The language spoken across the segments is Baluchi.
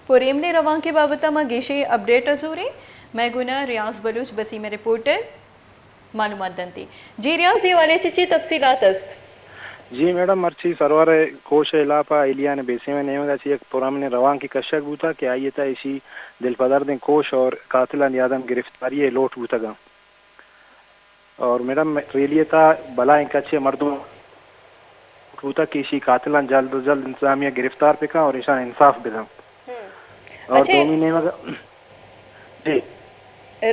پریمن ءِ روانک ءِ بابت ءَ ما گیشیں اپڈیٹ ءَ زوریں۔ مئے گونا ریاض بلوچ بسیم ءِ رپورٹر معلومات دنتی۔ جی ریاض، اے حوالے چہ چی تفصیلات است؟ جی میڈم، مرچی سرور ءِ کوش ءِ ہلاپ ءَ ایلیان ءِ بیسیم ءِ نیمگ ءَ چہ یک پرامنیں روانکے کشگ بوتگ کہ آئی ءِ تہ ءَ ایشی دلپدردیں کوش اور قاتلانی عدم گرفتاری ءِ لوٹ بوتگ انت۔ اور میڈم، ریلی ءِ تہ ءَ بلاہیں کچے مردم بوتگ کہ ایشی قاتلاں جلد از جلد انتظامیہ گرفتار بکن اور ایشان انصاف بدن۔ اور اچھا، دومی نیمگ، جی۔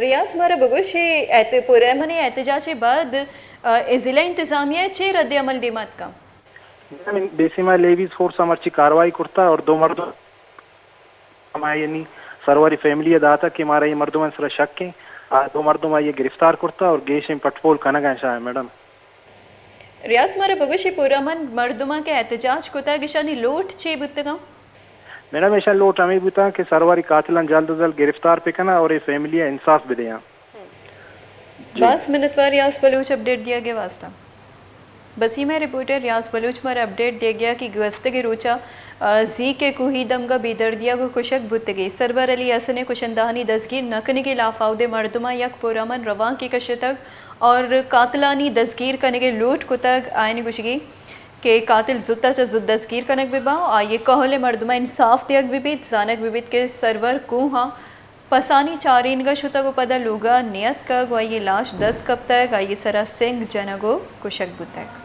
ریاض، مارا بگوش، اے احت-، پرامن احتجاج ءَ بعد، آ، اے ضلع انتظامیہ چے رد عمل دیما اتکا؟ میڈم، بیسیما لیویز فورس ءَ مرچی کاروائی کرتا اور دو مردم ہمایانی سروری فیملی ءَ داتگ کہ مارا اے مردمانی سرا شک ایں، آ دو مردم آئی ءَ گرفتار کرتا اور گیشیں پٹ پول کنگ ءَ ایں شاہ میڈم۔ ریاض، مارا بگوش، اے پرامن مردماں کہ احتجاج کتگ، اشانی لوٹ چے بوتگاں؟ میڈم، اشانی لوٹ ہمے بوتاں کہ سروری قاتلاں جلد از جلد گرفتار بکناں اور اے فیملی ءَ انصاف بدیاں۔ جی۔ باز منتوار ریاض بلوچ اپڈیٹ دیگ ءِ واسطہ۔ بسیم ءِ رپورٹر ریاض بلوچ مارا اپڈیٹ دیگ ءَ کہ گوستگیں روچ ءَ، آ، زیک ءِ کوہی دمگ ءَ بے دردی ءَ گوں کشگ بوتگی۔ سرور علی حسن ءِ کشندہانی دزگیر نہ کنگ ءِ ہلاپ ءَ اود ءِ مردماں یک پرامن روانکے کشتگ اور قاتلانی دزگیر کنگ ءِ لوٹ کتگ۔ آیانی گوشگی کہ قاتل زوت ءَ چہ زوت دزگیر کنگ بہ باں، آئی ءِ کہول ءِ مردماں انصاف دیگ بہ بیت، زانگ بہ بیت کہ سرور کوہاں پسانی چارینگ ءَ شتگ ءُ پدا لوگ ءَ نیاتکگ ءُ آئی ءِ لاش دست کپتگ، آئی ءِ سرا سنگ جنگ ءُ کشگ بوتگ۔